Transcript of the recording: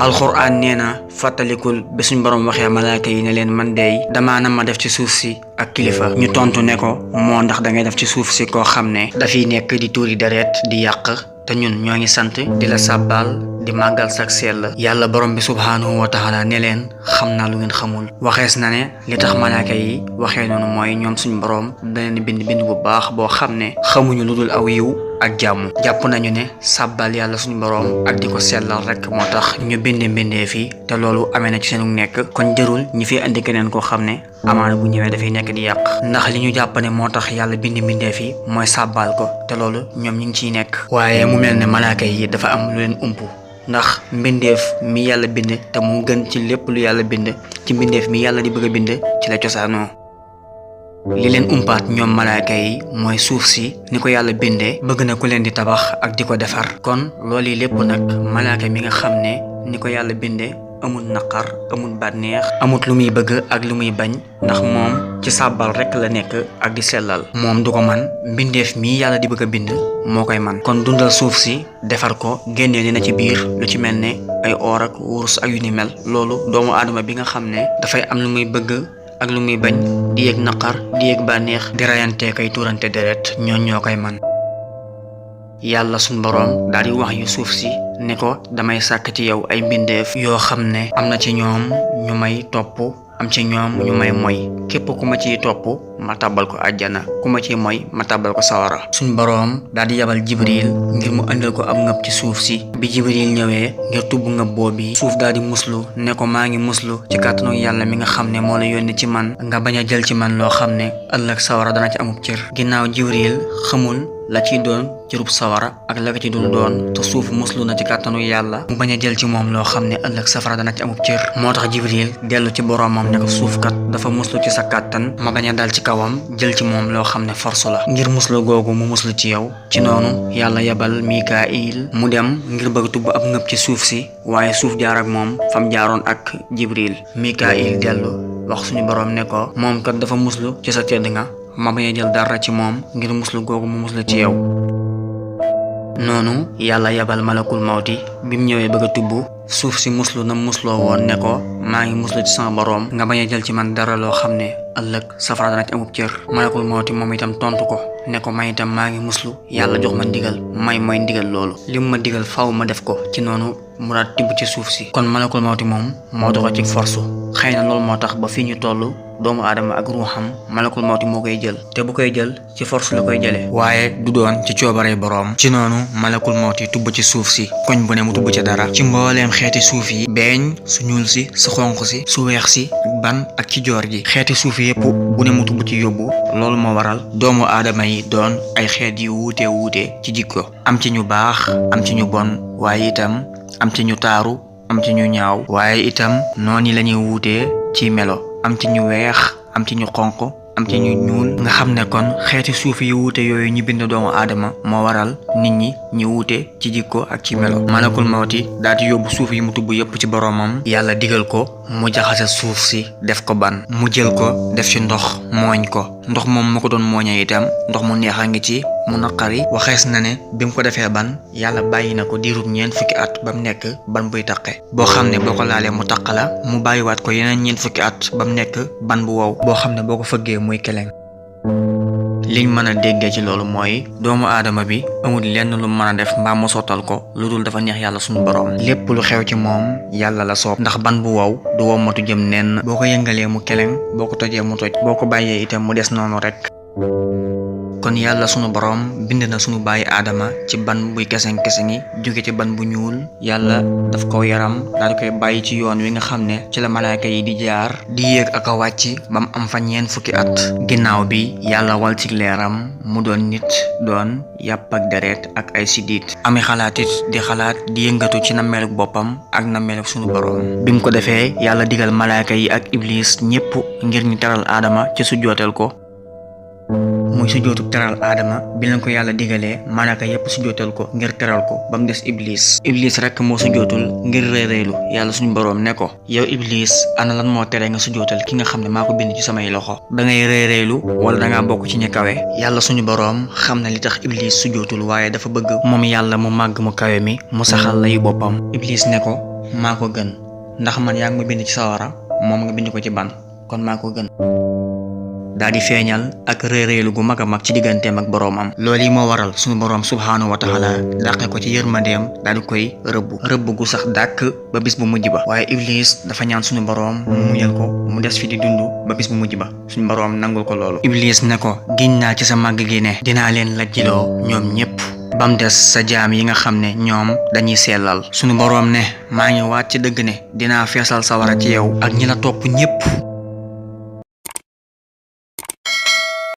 alxuraan nee na fàttalikul ba suñ borom waxee malaaka yi ne leen man dey damaa na ma def ci suuf si ak kilifa ñu tontu ne ko moo ndax da ngay def ci suuf si koo xam ne dafiy nekk di tuuri deret di yàq te ñun ñoo ngi sant di la sàbbaal di màggal sak sell yàlla borom bi subhaanahu wa taala ne leen xam naa lu ngeen xamul waxees na ne li tax malaaka yi waxee noonu mooy ñoom suñ borom da leen bind bu baax boo xam ne xamuñu lu dul aw yiw ak jàmm jàpp nañu ne sàbbal yàlla suñu borom ak di ko sellal rek moo tax ñu bindee fii te loolu amee na ci seenu nekk kon jërul ñi fi andi keneen koo xam ne amaana bu ñëwee dafay nekk di yàq ndax li ñu jàpp ne moo tax yàlla bindee fii mooy sàbbal ko te loolu ñoom ñu ngi ciy nekk waaye mu mel ne malaaka yi dafa am lu leen ump ndax mbindeef mi yàlla bind te mu gën ci lépp lu yàlla bind ci mbindeef mi yàlla di bëgg a bind ci la cosaanoo li leen umpaat ñoom malaaka yi mooy suuf si ni ko yàlla bindee bëgg na ku leen di tabax ak di ko defar kon loolu yi lépp nag malaaka mi nga xam ne ni ko yàlla bindee amul naqar amul bànneex amut lu muy bëgg ak lu muy bañ ndax moom ci sàbbal rekk la nekk ak di sellal moom du ko man mbindeef mii yàlla di bëgg a bind moo koy man kon dundal suuf si defar ko génnee dina ci biir lu ci mel ne ay or ak wurus ak yu ni mel loolu doomu aadama bi nga xam ne dafay am lu muy bëgg ak lu muy bañ di yëg naqar di yëg bànneex di rayante kay tuurante deret ñoo koy man yàlla suñ boroom daal di wax yu suuf si ne ko damay sàkk ci yow ay mbindeef yoo xam ne am na ci ñoom ñu may topp am ci ñoom ñu may moy képp ku ma ciy topp ma tàbbal ko àjjana ku ma ciy moy ma tàbbal ko sawara suñ boroom daal di yabal jibril ngir mu andil ko ab ngëb ci suuf si bi jibril ñëwee ngir tubb ngëb boobi suuf daal di muslu ne ko maa ngi muslu ci kàttanu yàlla mi nga xam ne moo la yónni ci man nga bañ a jël ci man loo xam ne ëllëg sawara dana ci amub cër ginnaaw jibril xamul la ciy doon cërub sawara ak la ci dul doon te suuf muslu na ci kàttanu yàlla mu bañ a jël ci moom loo xam ne ëllëg safara dana ci amub cër moo tax jibril dellu ci boroomam ne ko suuf kat dafa muslu ci sa kàttan ma bañ a dal ci kawam jël ci moom loo xam ne force la ngir muslu googu mu muslu ci yow ci noonu yàlla yebal mikail mu dem ngir bëgg tubb ab ngëb ci suuf si waaye suuf jaar ak moom fam jaaroon ak jibril mikail dellu wax suñu boroom ne ko moom kat dafa muslu ci sa tedd nga ma bañ a jël dara ci moom ngir muslu googu mu muslu ci yow noonu yàlla yabal malakul mawti bi mu ñëwee bëgg a tubb suuf si muslu na musloo woon ne ko maa ngi muslu ci sama boroom nga bañ a jël ci man dara loo xam ne ëllëg safara dana ci amub cër malakul mawti moom itam tontu ko ne ko may itam maa ngi muslu yàlla jox ma ndigal may mooy ndigal loolu li mu ma digal faw ma def ko ci noonu mu daal tibb ci suuf si kon malakul mawti moom moo doxal ci force xëy na loolu moo tax ba fii ñu toll doomu aadama ak ruuxam malakul mawti moo koy jël te bu koy jël ci force la koy jëlee waaye du doon ci coobaree boroom ci noonu malakul mawti tubb ci suuf si koñ bu ne mu tubb ci dara ci mbooleem xeeti suuf yi beeñ su ñuul si su xonq si su weex si ak ban ak ci joor ji xeeti suuf yépp bu ne mu tubb ci yóbbu loolu moo waral doomu aadama yi doon ay xeet yu wuute ci jikko am ci ñu baax am ci ñu bon waaye itam am ci ñu taaru am ci ñu ñaaw waaye itam noonu la ñuy wuutee ci melo am ci ñu weex am ci ñu xonq am ci ñu ñuul nga xam ne kon xeeti suuf yi wuute yooyu ñu bind doomu aadama moo waral nit ñi ñu wuute ci jikko ak ci melo malakul mawti daal di yóbbu suuf yi mu tubb yépp ci boroomam yàlla digal ko mu jaxase suuf si def ko ban mu jël ko def ci ndox mooñ ko ndox moom mu ko doon mooñee itam ndox mu neex a ngi ci mu naqari waxees na ne bi mu ko defee ban yàlla bàyyi na ko diirub ñeent fukki at ba mu nekk ban buy taqe boo xam ne boo ko laalee mu taq la mu bàyyiwaat ko yeneen ñeent fukki at ba mu nekk ban bu wow boo xam ne boo ko fëggee muy keleng liñ mën a déggee ci loolu mooy doomu aadama bi amul lenn lu mën a def mbaa mu sottal ko lu dul dafa neex yàlla suñu boroom lépp lu xew ci moom yàlla la soob ndax ban bu wow du wommatu jëm nenn boo ko yëngalee mu keleng boo ko tojee mu toj boo ko bàyyee itam mu des noonu rek kon yàlla sunu boroom bind na sunu bàyyi aadama ci ban buy keseng-kesengi jóge ci ban bu ñuul yàlla daf ko yaram daal di koy bàyyi ci yoon wi nga xam ne ci la malaaka yi di jaar di yéeg ak a wàcc ba mu am fa ñeent fukki at ginnaaw bi yàlla wal ci leeram mu doon nit doon yàpp ak deret ak ay siddiit ami xalaatit di xalaat di yëngatu ci nammeeluk boppam ak nammeeluk sunu boroom bi mu ko defee yàlla digal malaaka yi ak iblis ñépp ngir ñu teral aadama ci sujjootal ko muy sujjootu teral aadama bi leen ko yàlla digalee malaaka yépp sujjootal ko ngir teral ko ba mu des iblis rek moo sujjootul ngir réeréelu yàlla suñu boroom ne ko yow iblis ana lan moo tere nga sujjootal ki nga xam ne maa ko bind ci samay loxo da ngay réeréelu wala dangaa bokk ci ñi kawe yàlla suñu boroom xam na li tax iblis sujjootul waaye dafa bëgg moom yàlla mu màgg mu kawe mi mu saxal layu boppam iblis ne ko maa ko gën ndax man yaa ngi ma bind ci sawara moom nga bind ko ci ban kon maa ko gën. daal di feeñal ak réeréelu gu mag a mag ci digganteem ak boroomam. loolu yi moo waral sunu boroom subhaanahu wa taala dàqe ko ci yërmandeem daal di koy rëbb gu sax dàkk ba bis bu mujj ba. waaye Iblis dafa ñaan sunu boroom mu muñal ko mu des fi di dund ba bis bu mujj ba suñu boroom nangul ko loolu. Iblis ne ko giñ naa ci sa màgg gi ne dinaa leen lajjiloo ñoom ñépp bam des sa jaam yi nga xam ne ñoom dañuy sellal. sunu boroom ne maa ngi waat ci dëgg ne dinaa feesal sawara ci yow ak ñi la topp ñépp